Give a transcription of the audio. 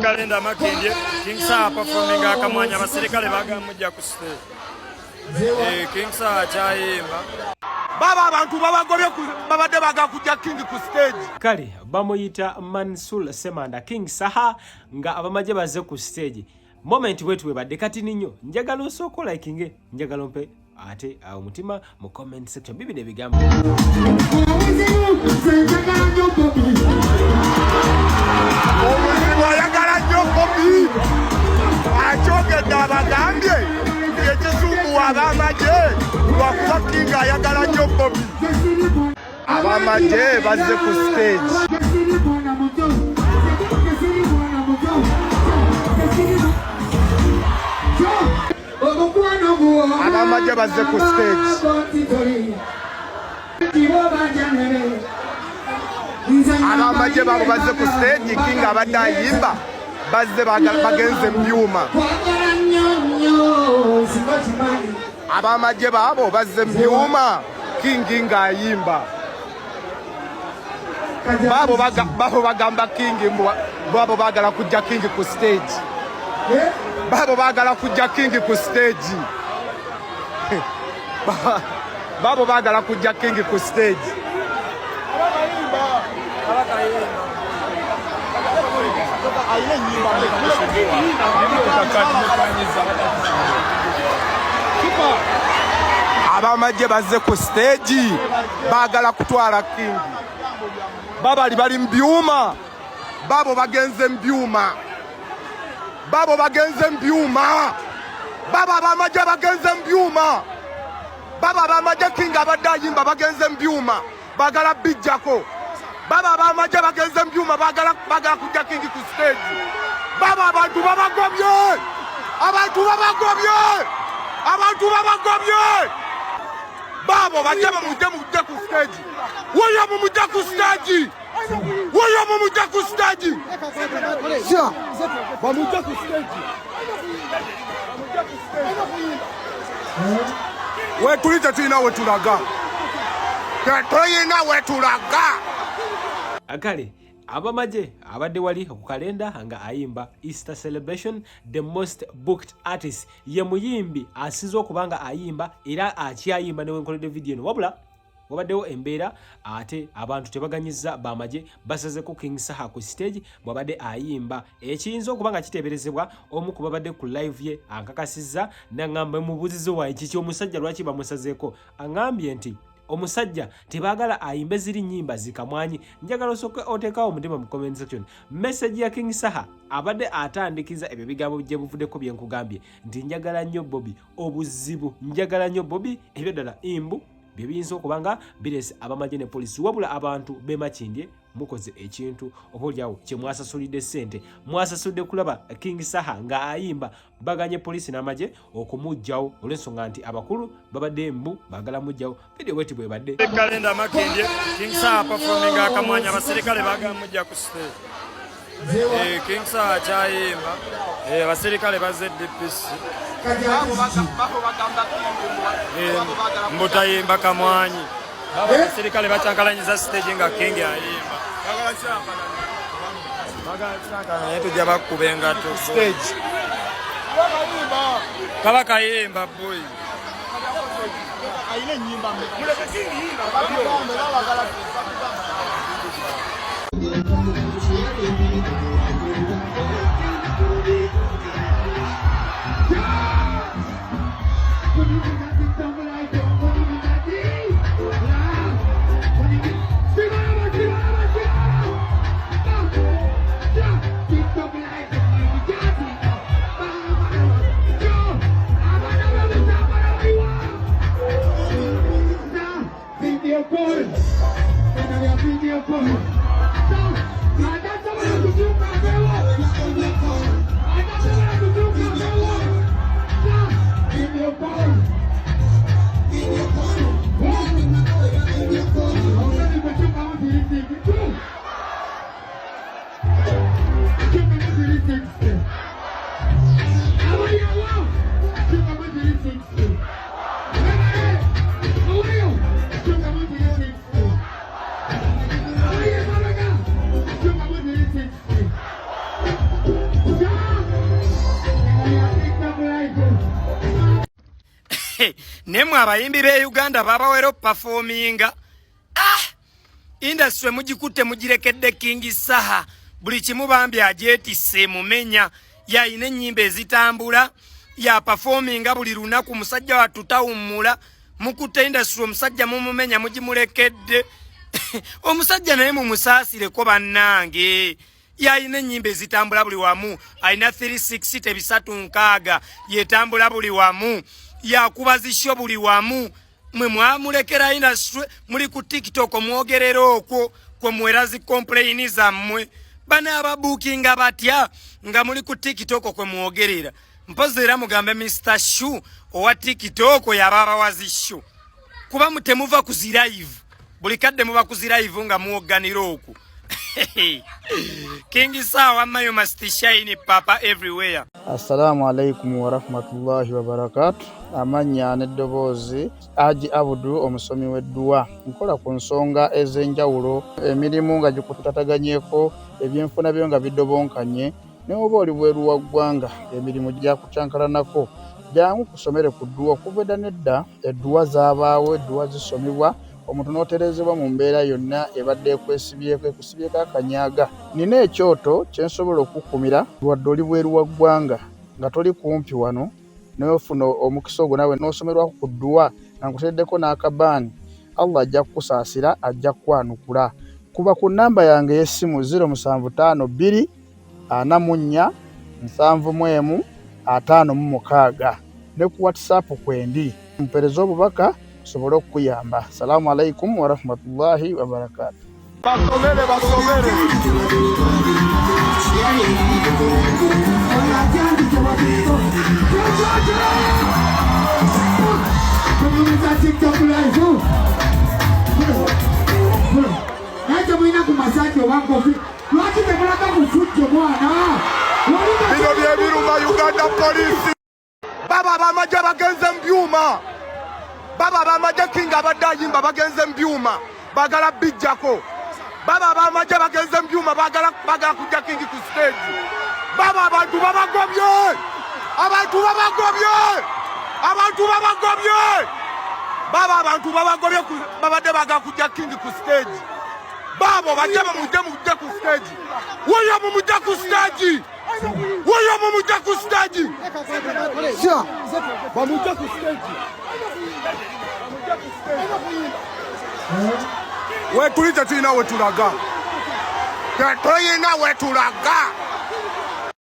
Kalenda Makindye King Saha performing akamwanya abaserikale bagamujja ku stage. Eh, King Saha akyayimba. Baba abantu babagobye babadde baga kujja King ku stage. Kale bamuyita Mansur Semanda King Saha nga abamagye baze ku stage. Moment wetu webadde kati ninyo njagala osooka olikinge njagala ompe ate awo mutima mu comment section bibi nebigambo obuzibu ayagala nnyo Bobi akyogedde abagambye ekisumbuwa ab'amagye lwakuba King ayagala nnyo Bobi. Ab'amagye bazze ku stage. Ab'amagye bazze ku stage. Ab'amagye babo bazze ku stage. King abadde ayimba bazze bagenze mu byuma. Ab'amagye baabo bazze mu byuma King ng'ayimba. Baabo bagamba King baabo baagala kujja King ku stage. Baabo baagala kujja King ku stage. Baabo baagala kujja King ku stage. Ab'amagye bazze ku stage baagala kutwala King. Babali bali mu byuma. Baabo bagenze mu byuma. Baabo bagenze mu byuma. Baabo ab'amagye bagenze mu byuma. Baabo ab'amagye King abadde ayimba bagenze mu byuma. Baagala bijjako. Baabo ab'amagye bagenze mu byuma baagala kujja King ku stage. Baabo abantu babagobye. Abantu babagobye. Abantu babagobye. Baabo bajje bamujje mujje ku stage. Woyo mumujje ku stage. Woyo mumujje ku stage. Bamujje ku stage. Wetuli tetulina wetulaga. Tetulina wetulaga. Kale abamagye abadde wali ku kalenda nga ayimba Easter celebration, the most booked artist ye muyimbi asinze okuba nga ayimba era akyayimba newenkoledde video eno, wabula wabaddewo embeera ate abantu tebaganyizza bamagye basazeko King Saha ku stage bw'abadde ayimba, ekiyinza okuba nga kiteeberezebwa omu ku babadde ku live ye ankakasizza n'aŋŋamba mubuuzizo waaye kiki omusajja lwaki bamusazeeko, aŋŋambye nti omusajja tebaagala ayimbe ziri nnyimba zikamwanyi. Njagala osooke oteekawo omutima mu comment section. Message ya King Saha abadde atandikiza ebyo bigambo gye buvuddeko bye nkugambye nti njagala nnyo Bobi, obuzibu njagala nnyo Bobi, ebyo ddala imbu bye biyinza okuba nga bireese abamagye ne poliisi. Wabula abantu b'e Makindye mukoze ekintu oba oliawo kye mwasasulidde ssente, mwasasudde kulaba King Saha nga ayimba, baganye poliisi n'amagye okumuggyawo olw'ensonga nti abakulu babadde mbu baagala muggyawo. Video bweti bwebadde. Kalenda Makindye King Saha performing akamwanya abaserikale bagamujja ku stage. Eh, King Saha akyayimba. Eh, abaserikale bazze DPC. Eh, mbutayimba kamwanyi. Baba abaserikale bakyankalanyiza stage nga King ayimba. Naye tujja bakuba engatto. Stage. Kaba kayimba boy. Naye mwe abayimbi b'e Uganda babawera okupafominga. Ah! Industry mugikutte mugirekedde King Saha. Buli kimu bambi agyetisse mumenya. Yalina ennyimba ezitambula, ya performinga buli lunaku, musajja wattu tawummula. Mukutte industry omusajja mumumenya mugimulekedde. Omusajja naye mumusaasireko bannange. Yalina ennyimba ezitambula buli wamu, alina 360 bisatu nkaaga yetambula buli wamu, yakuba zisho buli wamu. Mwe mwamulekera industry, muli ku TikTok mwogerera okwo kwe muwera zi complain zammwe. Bano ababuukinga batya nga muli ku TikTok kwe mwogerera? Mpozi era mugambe Mr. Shu owa TikTok yaba abawazi shu, kuba temuva ku zi live, buli kadde muba ku zi live nga muwogganira okwo. King Saha wamma, you must shine papa everywhere. Assalamu alaikum warahmatullahi wabarakatu. Amannya n'eddoboozi Haji Abudu, omusomi w'edduwa. Nkola ku nsonga ez'enjawulo, emirimu nga gikutataganyeko, ebyenfuna byo nga bidobonkanye, ne oba oli bweru wa ggwanga emirimu gyakukyankalanako, jangu kusomere ku dduwa. Okuva edda n'edda edduwa zaabaawo, edduwa zisomebwa omuntu n'otereezebwa mu mbeera yonna ebadde ekwesibyeko, ekusibyeko akanyaga. Nina ekyoto kye nsobola okukukumira wadde oli bweru wa ggwanga nga toli kumpi wano, n'ofuna omukisa ogwo naawe n'osomerwako ku dduwa nga nkuteereddeko n'akabaani. Allah ajja kukusaasira, ajja kukwanukula. Kuba ku nnamba yange ey'essimu 0752 44 71 56 ne ku WhatsApp kwendi, mpeereze obubaka nsobole okukuyamba. Salaamu alaikum warahmatullahi wabarakatu. Basomere, basomere. Naye temulina ku masaati oba nkofi, lwaki temulaga ku fujjo mwana? Bino byebiruma Uganda Police. Baba abamagye bagenze mu byuma, baba abamagye. King abadde ayimba, bagenze mu byuma, bagala bijjako. Baba abamagye bagenze mu byuma, bagala kujja King ku stage. Baba abantu babagobye, abantu babagobye, abantu babagobye. Baba abantu babagobye, babadde bagala kujja King ku stage. Babo bajje bamujje, mujje ku stage. Woyo mumujje ku stage, woyo mumujje ku stage, bamujje ku stage. Wetuli tetulina wetulaga, tetulina wetulaga.